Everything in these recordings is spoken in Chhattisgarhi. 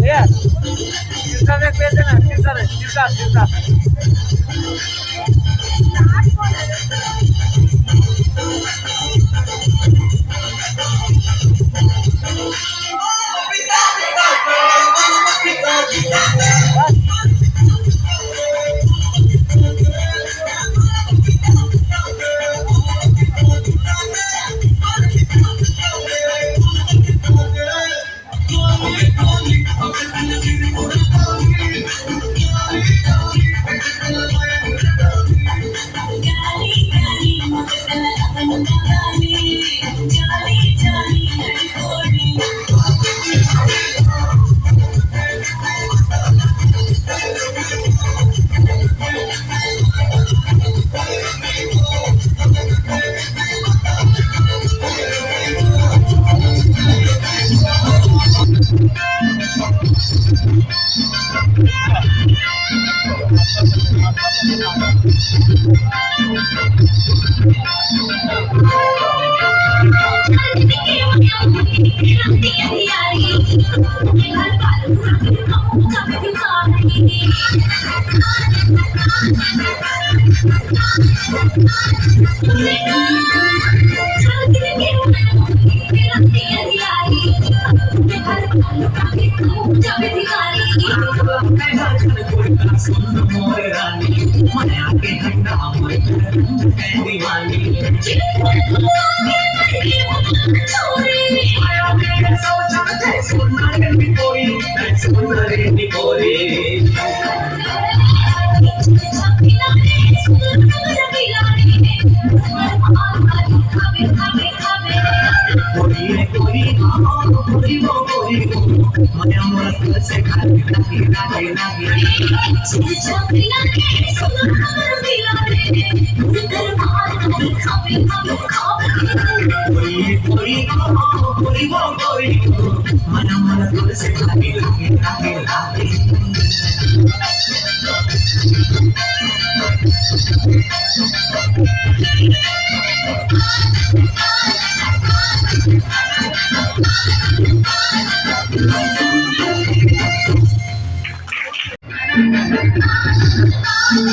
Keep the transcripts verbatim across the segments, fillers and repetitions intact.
भैया, तीसरा में पेश है ना, तीसरा में, तीसरा, तीसरा।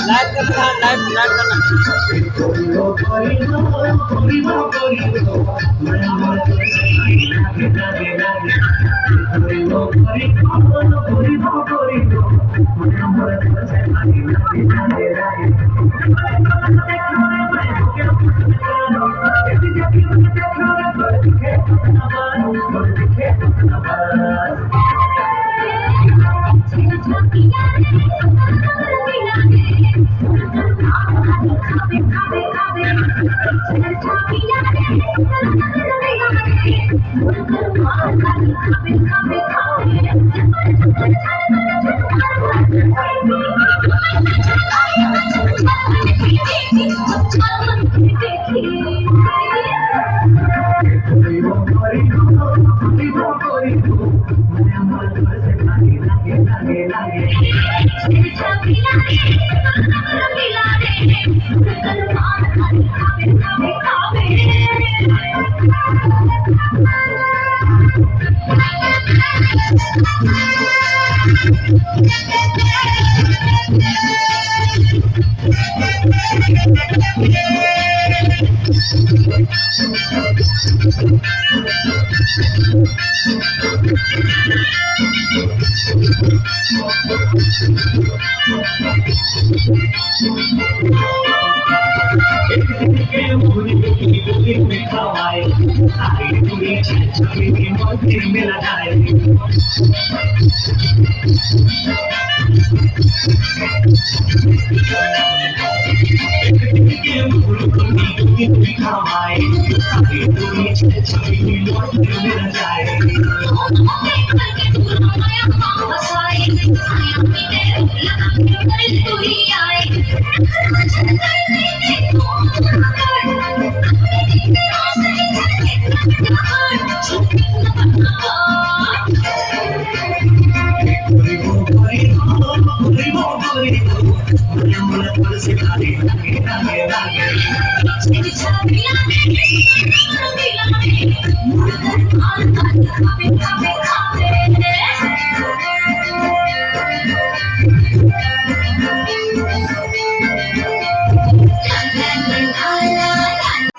लाइव करना है, लाइव, लाइव करना।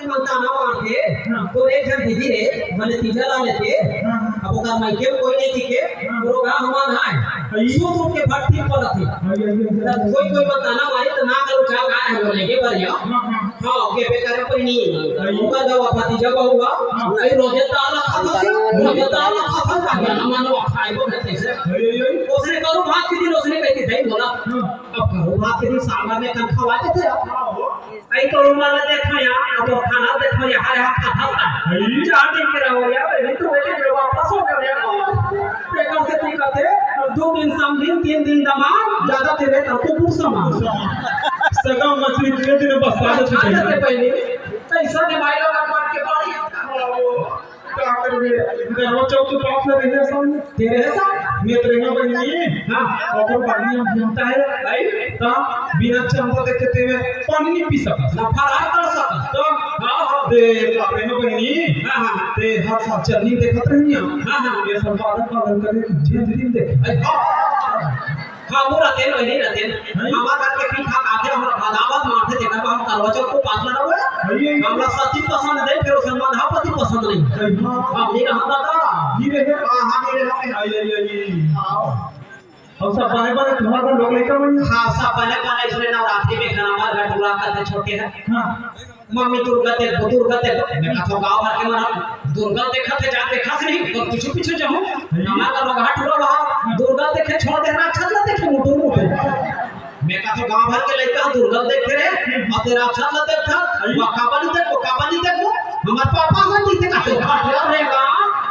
मनताना मारथे, हाँ। तो एक झन दीदी रे, मने तीजा ला लेथे, हाँ, हाँ। अब ओकर मायके कोई नहीं दिखे, हाँ। रोगहा हमान हाय। हाँ। सूत उठ के भट्टी पर रथे। हाँ, हाँ, हाँ, हाँ। तब कोई, कोई मनताना मारे तो ना करो, जा गाय हम लेके बर जाओ। हाँ, हाँ। हाँ, ओके, बेकार पर नहीं है। हाँ। ऊपर का वो भतीजा बहू हुआ, हाँ। कहीं रोजे ताला खाता था, रोजे ताला खाता था, क्या ना मानो, खाए को कहते से। हाँ, हाँ, हाँ। उसने करो भात के दिन उसने कहती थी, बोला, हाँ। अब करो भात के दिन साल भर में कन खवाते थे आप। हाँ, हो। अई तो उमर ला देखो या, अब खाना देखो या, हाय, हाय, खा, खा, खा। हई। चार दिन के रहो या, अभी तो बेटे जो वापस हो गया। एकर से दिक्कत है, दो दिन समधिन, तीन दिन दमाद, ज्यादा तेरे तरफ को कुछ सामान। सगा मछली तीन दिन बस आ जाते आ जाते पहले। पहले। पैसा ने भाई लोग अपन के बाड़ी। का करबे? करवा चौथ तो पास लगे है सब। तेरे है सब? मैं तेरे में बहिनी। हाँ। और तो बहिनी हम घूमता है। भाई। ता बिना चंदा देखे तेरे पानी नहीं पी सकता। ना फरार कर सकता। तो हाँ, हाँ। ते अपने में बहिनी। हाँ, हाँ। ते हर साल चलनी देखत रहनी है। हाँ, हाँ। ये सब पालन पालन करे, झिन झिन देखे। अरे, हाँ। हाँ, वो रहते हैं, वही रहते हैं। नहीं। हमारे घर के पीछा काटे, हम बदावत मारते, देखा तो हम करवा चौथ को पास लगा हुआ है। नहीं। हमरा सती पसंद नहीं, फिर उसे मधापति पसंद नहीं। नहीं। हाँ। हम नहीं रहता था। नहीं रहे। हाँ, हाँ, नहीं रहता। आई, आई, आई। आओ। हम सब बने बने तुम्हारा लोग लेकर बने। हाँ, सब बने बने इसलिए नवरात्रि में खाना हमारे घर टूरा करते छोटे हैं। हाँ। मम्मी दुर्गा देखो, दुर्गा देखो। मैं कथो गाँव भर के मन दुर्गा देखत हे, जा देखा से नहीं, तो पीछू पीछू जाहूँ। हम्म। हमार का रोगहा टूरा वहाँ दुर्गा देखे छोड़ दे, राक्षस ला देखे मुटुर मुटुर। मैं कथो गाँव भर के लइका दुर्गा देखे रे, अउ तेरा राक्षस ला देखा, वो काबा नहीं देख, वो काबा नहीं देख, वो हमार पापा ला नहीं देखा, तो भाटिया रहेगा,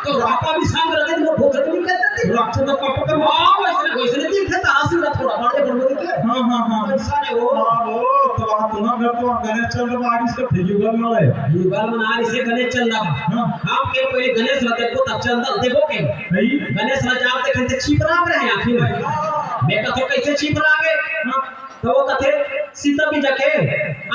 तो रापा भी संग रहे, वो भोजन नहीं करते थे। राक्षस का पापा का हाँ, वैसे, वैसे नहीं दिखते, तारा सिंह थोड़ा बड़े बड़े के। हाँ, हाँ, हाँ। ऐसा नहीं हो। हाँ, वो तो बात ना कर, तो गणेश चंद्र बारिश का युगल में है। युगल में आ रही से गणेश चंद्र। हाँ। हम के पहले गणेश ला देखो, तब चंद्र देखो के। नहीं। गणेश ला जाते कहते छिपरा रहे आखिर में। मैं कथो कैसे छिपरा गए? हाँ। तो वो कथे सीता भी जाके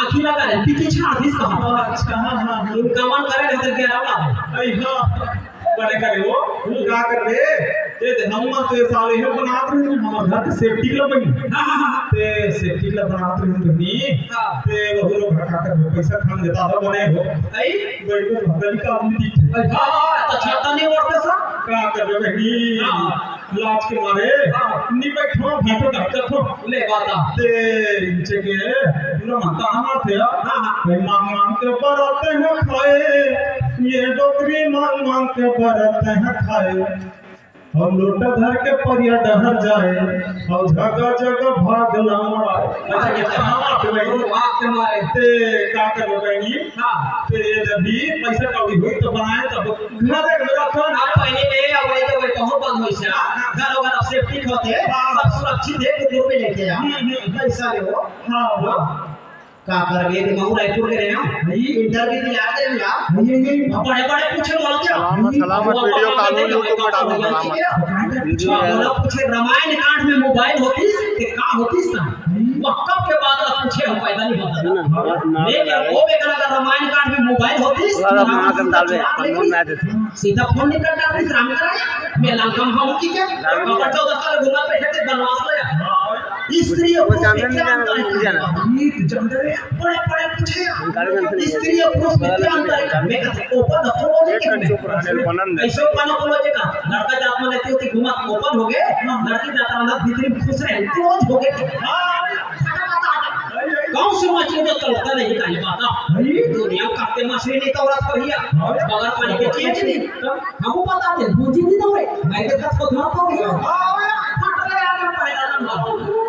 आखिर लगा रहे, पीछे छाड़ दिस कहा। अच्छा, हाँ, हाँ, हाँ। इनका मन करे रहते ग्यारह वाला। आई हाँ। बने करे वो, का करबे? ए, ते हम तो ये साले हो बनात रहे, हमर घर के सेप्टिक ला बनी। हाँ, हाँ, हाँ। ते सेप्टिक ला बनात रहे बनी। हाँ। ते वहू लोग का करबे, पैसा खान देता था बने हो। आई? बैठो भगल का आदमी दिखे। आई, हाँ, हाँ, तो छाता नहीं ओढ़ते सा? का करबे बनी? हाँ। लाज के मारे, हाँ। नहीं बैठो, बैठो, डॉक्टर को। ले बात आ। ते इनचे के, ना माता हमार थे, हाँ, हाँ। भाई मांग मांग के बराते हैं खाए, ये डोकरी मांग मांग के बराते हैं खाए। अउ लोटा धर के परिया डहर जाए, अउ जगह जगह भाग ला मड़ाए। अच्छा, ये कहाँ बात है भाई? बात के मारे। ते का करबे बहिनी? हाँ। ते ये जब भी पैसा कौड़ी होई तो बनाए तब घर में रखो ना। आप पहले ले आओ, वही तो वही बहुत बंद होई से। घर वगैरह सेफ्टी होते, हाँ। सब सुरक्षित है, कुकुर भी लेके आ। हम्म, हम्म। पैसा ले वो। हाँ, हाँ। का करबे, ते महू रायपुर के रहे हो? नहीं। इंटरव्यू भी आ गए यार। नहीं, नहीं, नहीं। बड़े-बड़े पूछे बोलो क्या? सलामत, सलामत, वो वीडियो अपन कानून देखो, YouTube में डालो, देखो, सलामत। देखो, वीडियो है। बोलो पूछे, रामायण कांड में मोबाइल होतीस, ते का होतीस ना? नहीं। वो कब के बाद आप पूछे, हम पैदा नहीं होता। ना, ना, ना, लेकिन ना। वो बेकार अगर रामायण कांड में मोबाइल होतीस, पूरा तो रामायण रामायण डाल दे, चला कानून लेतीस। में आ जाते। सीधा फोन निकल जातीस, राम कराए, मैं लंका में हूँ कि क्या? राम पकड़ चौदह साल घूमा बैठे थे बनवास में। स्त्री और वो पुरुष में जानते क्या नहीं, अंतर है? नहीं जाना। ये तो जानते हैं, बड़े, बड़े पूछे। इनकार करते नहीं। स्त्री और पुरुष में क्या अंतर है? मैं कहता हूँ, open apology एक क्या है? चुप रहने को आनंद है। ऐसे open apology का, लड़का जात में लेती होती घुमा, open हो गए, लड़की जात में भीतरी में खुश रहे, close हो गए। हाँ, उस मछली तो तौरता नहीं काली बाता। भाई। दुनिया काटे मछली नहीं तौरत भैया। हाँ। बगैर पानी के चीज नहीं। हम बता दे, भूजी नहीं तौरे। मैं के साथ तो धर तो भैया। हाँ, फट गया मैं पहला नंबर।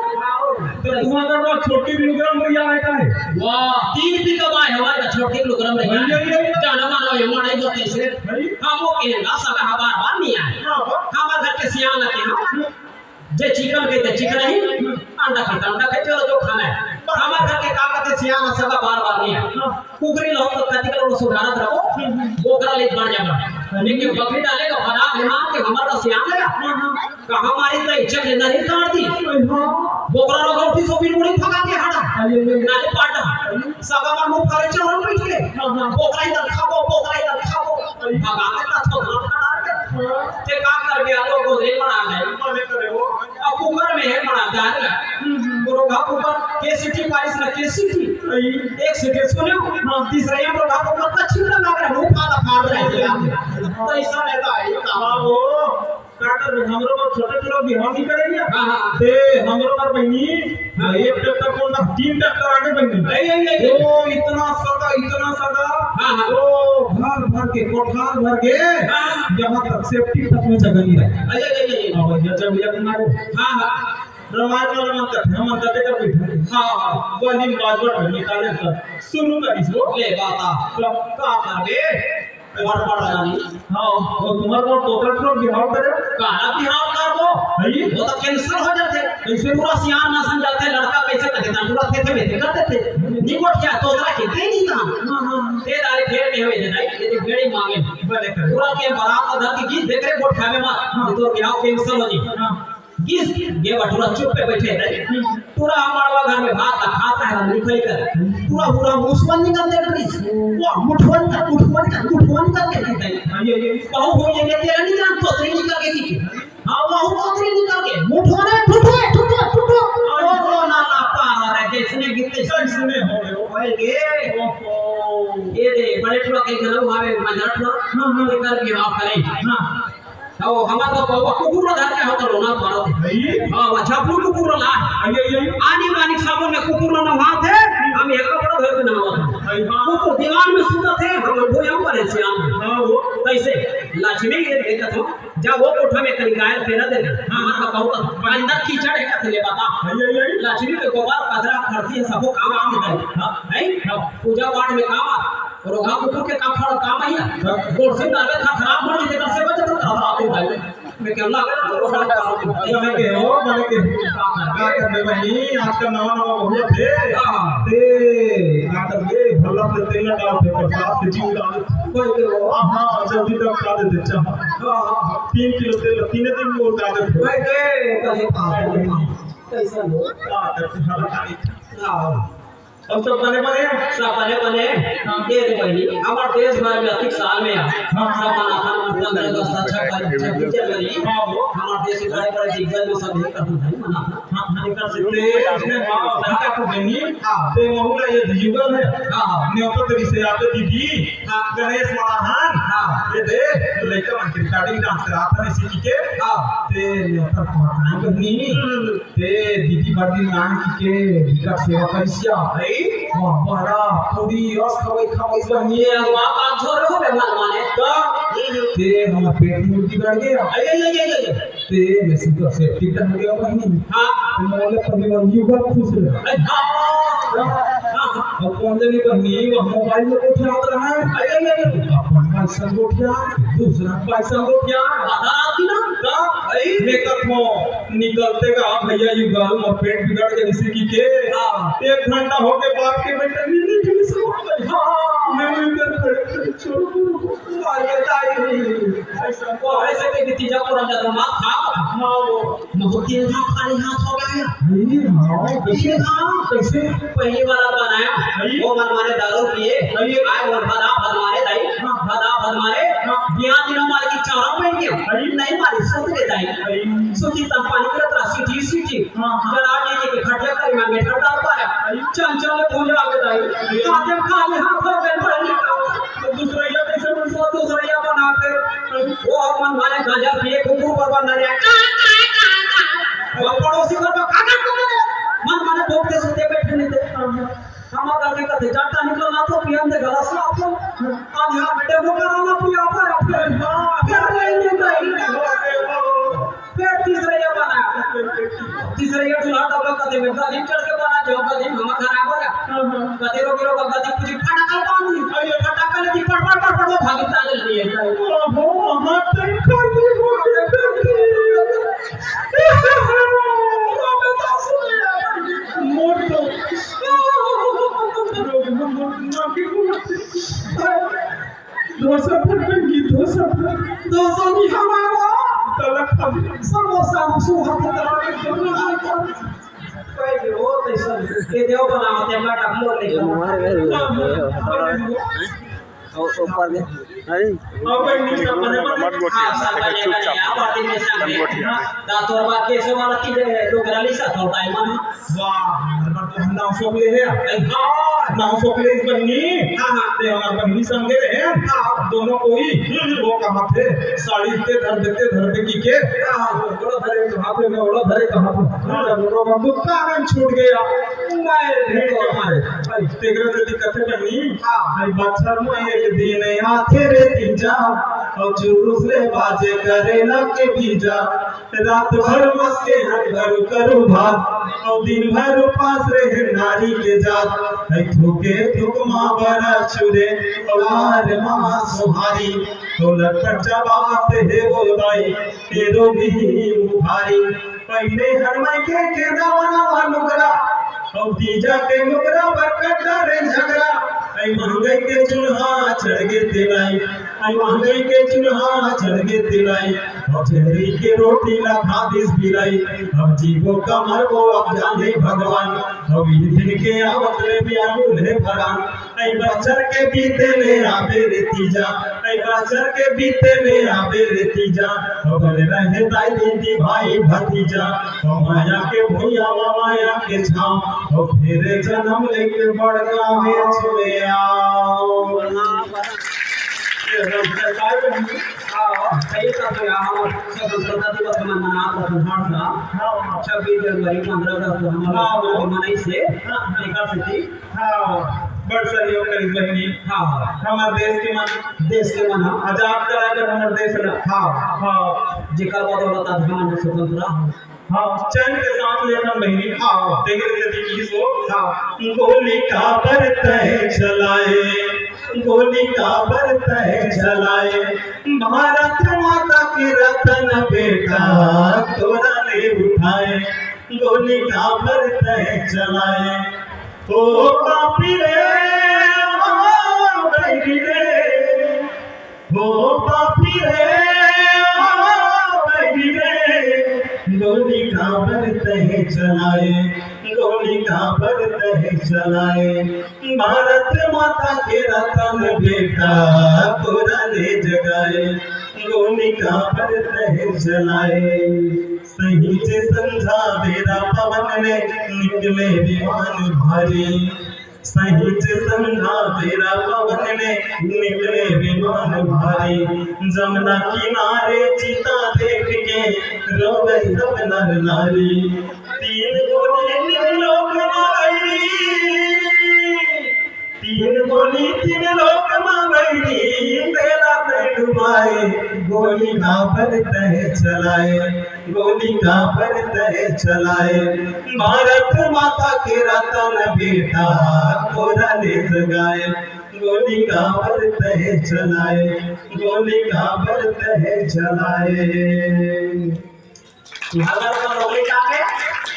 तो तुम्हारा वो छोटी बिलुगरम भैया रहता है। वाह, तीन भी कमाए हमारे का छोटी बिलुगरम भैया। भैया, भैया। जाना मानो ये माने जो कैसे। भाई। हम वो कहेंगा सगा हमार बार नहीं आए। हाँ, हाँ। हमारे घर के सियान लगे हैं। जे चिकन के ते चिकन ही, अंडा के ते अंडा के, चलो जो खाना है। हमारे घर के काम करते सियान सगा बार बार नहीं है। कुकरी लो तो कति करो सुधारत रहो, बोकरा ले बन जाबा। लेकिन बकरी डाले का भला है मार के हमारा तो सियान लगा। कहाँ मारी तो इच्छा के नहीं काट दी। बोकरा लोग उठी सो फिर मुड़ी फगा के हटा। नाले पाटा। सगा मन मुंह फाड़े चढ़ल बैठ के। बोकरा इधर खाबो, बोकरा इधर खाबो। भगा के ना तो ना खड़ा के। ते का कर गया लोग को दे बना दे। अब कुकर में है बड़ा दाल। हम्म, हम्म। रोगहा कुकर, के सी टी पारिस ना, के सी टी। सही। एक से के सुने हो? हाँ। तीसरा ये रोगहा कुकर का छिलका ना करे, मुंह फाड़ा फाड़ रहे थे आप। तो ऐसा रहता है, ये काम। हाँ, वो, का कर रहे, हमरो को छोटे छोटे बिहाव नहीं करेंगे। हाँ, हाँ। ते हमरो पर बहनी, हाँ। एक ट्रैक्टर कौन था? तीन ट्रैक्टर आगे बहनी। नहीं, नहीं, नहीं। ओ, इतना सगा, इतना सगा। हाँ, हाँ। ओ, भर भर के, कोठार भर के, हाँ। यहाँ तक सेफ्टी तक में जगह नहीं रहे। अरे, अरे, अरे। अब भैया, जब ये अपना को हाँ, हाँ। रमायन वाला मन करथे, हमन कते कर बैठे। हाँ, हाँ। वाली बाजवट निकाले त शुरू करिस वो। ले बाता। त का करबे? बड़ बड़ जानी। हाँ, वो तुम्हार को टोकरा टोकरा बिहाव करे। काला बिहाव करबो? भाई। वो तो कैंसिल हो जाथे। कैसे? पूरा सियान ना समझाथे, लड़का कैसे कहे था, पूरा थे थे में कर देथे। निकोट क्या तोतरा के दे नहीं था। हाँ, हाँ। ते दारे फेर में हुए थे, नहीं, ये तो बेड़ी मांगे। भले करे। पूरा के बारात का धर के गीत देख रहे, गोट खावे मत। हाँ। ये तो बिहाव कैंसिल हो जी। हाँ। किस ये बटुरा चुप पे बैठे रहे। पूरा मड़वा घर में भात का खाता है, निकल कर पूरा पूरा मुसवन निकल दे रही। वो मुठवन का, मुठवन का, मुठवन का कहती है। ये, ये, बहू हो ये, ये तेरा नहीं जान, तोतरी निकल के की। हाँ, वो तोतरी निकल के, मुठवन है, ठुठो है, ठुठो, ठुठो। ओ, ओ, ना, ना, पार है, जैसने गिरते, जैसने हो गए, हो गए। ओहो। ये दे, बड़े टुरा के घर, वहाँ में मजा टुरा, हाँ, हाँ। निकल के, हाँ, करे। हाँ। तो हमार तो बउवा कुकुर ला धर के हो तो लोना पड़त हे। भाई। हाँ, वो झपलू कुकुर ला। आइए, आइए। आनी बानी साबुन में कुकुर ला नहात हे, हम एक कपड़ा धर के नहावत हे। भाई, हाँ। कुकुर दीवान में सुतत हे, हम भुइयां पर हे सियान। हाँ, वो। कैसे? लक्ष्मी ये देखत हो, जब वो कोठा में कहीं गायल पेरा दे, हाँ। हमार तो कहू तो अंदर कीचड़ हे, कथले बाबा। आइए, आइए। लक्ष्मी के गोबर, पधरा, खरसी, सबो काम आथे। हाँ। है? हाँ। पूजा पाठ में काम आ। रोगहा कुकुर के का फल, का भैया? हाँ। गोड़ से डाले था, खराब हो गई, तेकर से बचे तो खराब हो गई। मैं कहला, मने के हो, मने के, का करबे बहिनी, आजकल नवा नवा बहुत हे। हाँ। ते, का करबे, भल्ला से तेल डाल दे, प्रसाद के जीव डाल दे। भाई के हो। हाँ, हाँ, जल्दी तक खा दे दे, अच्छा। हाँ, हाँ। तीन किलो तेल, तीन दिन में उतार दे। भाई के, कैसे खा दे? कैसे हो? का करबे, भला खाई। हाँ। अब सब बने बने? सब बने बने। हाँ। ये रे बहिनी, हमार देश भर में अधिक साल में आ। हाँ। सब मनाथन, गणतंत्र दिवस, रक्षा बंधन, छब्बीस जनवरी। हाँ, वो। हमार देश के बड़े बड़े दिग्गज में सब ये करते हैं, मनाथन। हाँ, हाँ, एकर से ते, इसमें हाँ, हाँ, का तो बहिनी? हाँ। ते महू ला ये युगल है। हाँ, हाँ। न्योता तेरी से आते दीदी। हाँ। गणेश मनाथन। हाँ। ये दे, लइका मन के recording dance करात हन इसी की के। हाँ। ते न्योता कहाँ बहिनी? हम्म। ते दीदी बर दिन नान की के बिकट सेवा करिस या। भाई। वाह, बड़ा पूरी रस खवई खवई बहिनी। ये अगवा का झोर हो बे मन माने। का? ते हमर पेट मुर्गी बढ़ गया। अरे, अरे, अरे, अरे। ते मैं सुगर सेप्टिक डर गया बहिनी। हाँ। ते मोले पहली बार युगल खुश रहे। अरे, हाँ। हाँ, हाँ। अब कौन जाने बहिनी, वो मोबाइल में उठा रहा है। अरे, अरे, अरे। अपन पैसा गोठिया, दूसरा पैसा गोठिया। आधा रात की ना? का? भाई। मैं कथो, निकलते का भैया, युगल मोर पेट बिगड़ गए इसी की के। हाँ। एक घंटा हो गए बाप के बेटे नींद नहीं खुली सो। हाँ। मैं भी इधर खड़े खड़े छोड़ दूँ। अरे ताई, ऐसा को ऐसे के भतीजा को रंगा था, माँ खा। हाँ, वो। बहुत तेल था, खाली हाथ हो गया। अरे हाँ, कैसे? ये हाँ। कैसे? पहली वाला बनाया, अरे। वो मन मारे दारू पिए, अरे। आए वो भदा भद मारे दाई, हाँ। भदा भद मारे, हाँ। बिहान दिनों मारे की चारा पहन के, अरे। नहीं मारे, सुत गए दाई। अरे। सुती तब पानी करत रहा, सीटी, सीटी। हाँ, हाँ। जरा आगे के खटिया करे, मैं बैठा डाल पाया। अरे। चंचल पूजा आ गए दाई। अरे। काटे खाली हाथ हो गए, पहली का। तो दूसरा या कैसे बन सकता? दूसरा या बना के, वो अपन माने गांजा पिए, कुकुर पर बंधा जाए। वो पड़ोसी घर में काका को मन माने भोंकते सोते बैठे नहीं थे। हम कथे कथे जाता निकलना तो पियन दे गलास ला अपन। अब यहाँ पे डेमो कराना पिया पर अपने। फिर नहीं, नहीं, नहीं। फिर तीसरे ये बना। तीसरे ये दूल्हा का कथे में गदी चढ़ के बना जो गदी हम खराब हो गया। कथे रोके रोके गदी पूछी फटाका बांध दी। अरे फटाका ले दी पड़ पड़ पड़ पड़ वो भागी ताले लिए। ओहो, हाथ तक कर दी, मोर तो। धोसा फटकन की धोसा फटकन। धोसा नहीं हमारा। तलक हम। समोसा हम सुहा फटकन। कोई भी हो, तो सब ये देव बनाओ, तेरा डबलो नहीं ये मार गए। ओ, ऊपर गए। अरे। अब भाई, नहीं, सब बने, बने। मत गोठिया, हाँ, सब बने, चुपचाप। बने, आप आते हैं, सब बने। गोठिया। हाँ, ता तोर बात कैसे वाला की जगह है, तो करा ली सा, तो भाई मन। वाह, हमारे पर तो हम नाव सोक ले हैं। अरे हाँ। नाव सोक ले इस बहनी। हाँ, हाँ। ते हमारे बहनी संगे रहे। हाँ। दोनों कोई, वो कहाँ थे? साड़ी इतने धर देते, धर दे की के? हाँ, बड़ा धरे कहाँ पे, मैं बड़ा धरे कहाँ पे? हाँ। दोनों का दुकान छूट गया। मैं भीड़ के मारे। भाई, तेरे से दिक्कत है बहनी। हाँ। भाई, बच्चा में एक दिन आथे रे तीजा, और जुलूस ले बाजे करे लगे बीजा। रात भर मस्ते हम करू करू भात, और दिन भर उपास रहे नारी के जात। है थूके थूक माँ बरा चुरे, और मार माँ सुहारी, और लटपट जबात हे वो दाई, तेरो भी मुखारी। पहले हर मायके के नवा नवा लुगरा, अउ तीजा के लुगरा बर करथे रे झगरा। ऐ महंगाई के चूल्हा चढ़ गे तेलाई, ऐ महंगाई के चूल्हा चढ़ गे तेलाई। अउ चेहरी के रोटी ला खा दिस बिलाई। अब जीवो का मरबो अब जाने भगवान, अब ये दिन के आवत ले भी आगू ले भगवान। ऐ बछर के बीते ले आबे रे तीजा, ऐ बछर के बीते ले आबे रे तीजा। बने रहे दाई दीदी भाई भतीजा, ओ माया के भुइयां म माया के छांव, ओ फेरे जनम लेके बड़का में छुए आओ। ये सब सरकार में हम, हाँ, सही सब है, हम स्वतंत्रता दिवस मन मनात हन हर साल। हाँ। छब्बीस जनवरी, पंद्रह अगस्त, हम हाँ। लोग मनाई से, हाँ। एकर सेती हाँ, बड़ सहयोग करिस बहिनी। हाँ। हमर देश के मन। देश के मन, हाँ। आजाद कराए बर हमर देश ला। हाँ। हाँ। जेकर बदौलत आज हमन स्वतंत्र। हाँ, चैन के साथ ले हमन बहिनी। हाँ। तेकरे सेती किहिस वो। हाँ। गोली काबर तैं चलाए, गोली काबर तैं चलाए, भारत माता के रतन बेटा तोरा ले उठाए, गोली काबर तैं चलाए। ओ पापी रे, ओ बैरी रे, ओ पापी रे, ओ बैरी रे, गोली काबर तैं चलाए, गोली काबर तैं चलाए, भारत माता के रतन बेटा तोरा ले जगाए, गोली काबर तैं चलाए। सहीच संझा बेरा पवन ले निकले विमान भारी, सहीच संझा बेरा पवन ले निकले विमान भारी। जमुना किनारे चिता देख के रोवे सब नर नारी। तीन गोली तीन लोक मारी। तीन गोली तीन लोक म बैरी, तेला तैं डुबाए, गोली काबर तैं चलाए, गोली काबर तैं चलाए। भारत माता के रतन बेटा तोरा ले जगाए, गोली काबर तैं चलाए, गोली काबर तैं चलाए। तुहर घर का लोग लेके आ गया।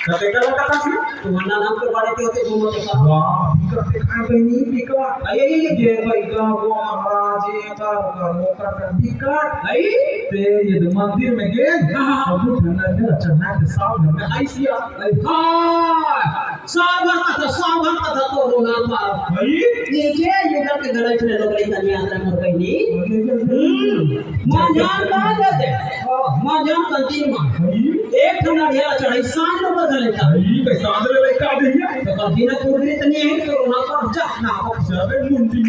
तो बेटा लोग का था। तुम्हारा नाम तो बड़े के होते, तुम होते का? वाह, बिकट दिखाई बनी, बिकट। अरे, ये, ये, ये। ये भाई का वो महाराज, ये का, वो का, वो का, बिकट। आई? ते ये तो मंदिर में गए, हाँ, हाँ। अब वो ठंडा में चढ़ना के साथ में आई सिया। आई, हाँ। साल भर का था, साल भर का था तो रोना था। भाई? ये क्या, ये करके गलत से लोग लेकर नहीं आता है, मोर बहनी। हम्म। माँ जान कहाँ जाते? माँ जान कंटीन में। भाई? एक ठो नड़िया चढ़ाई, सात रुपये का लेता। भाई, मैं सात रुपये का दे दिया। तो कभी ना पूरी इतनी है, तो रोना तो जा, ना हो। जावे मुंडी।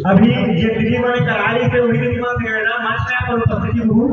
अभी जिंदगी में करारी से वही दिन में प्रेरणा मंच में अपन उपस्थिति हूँ।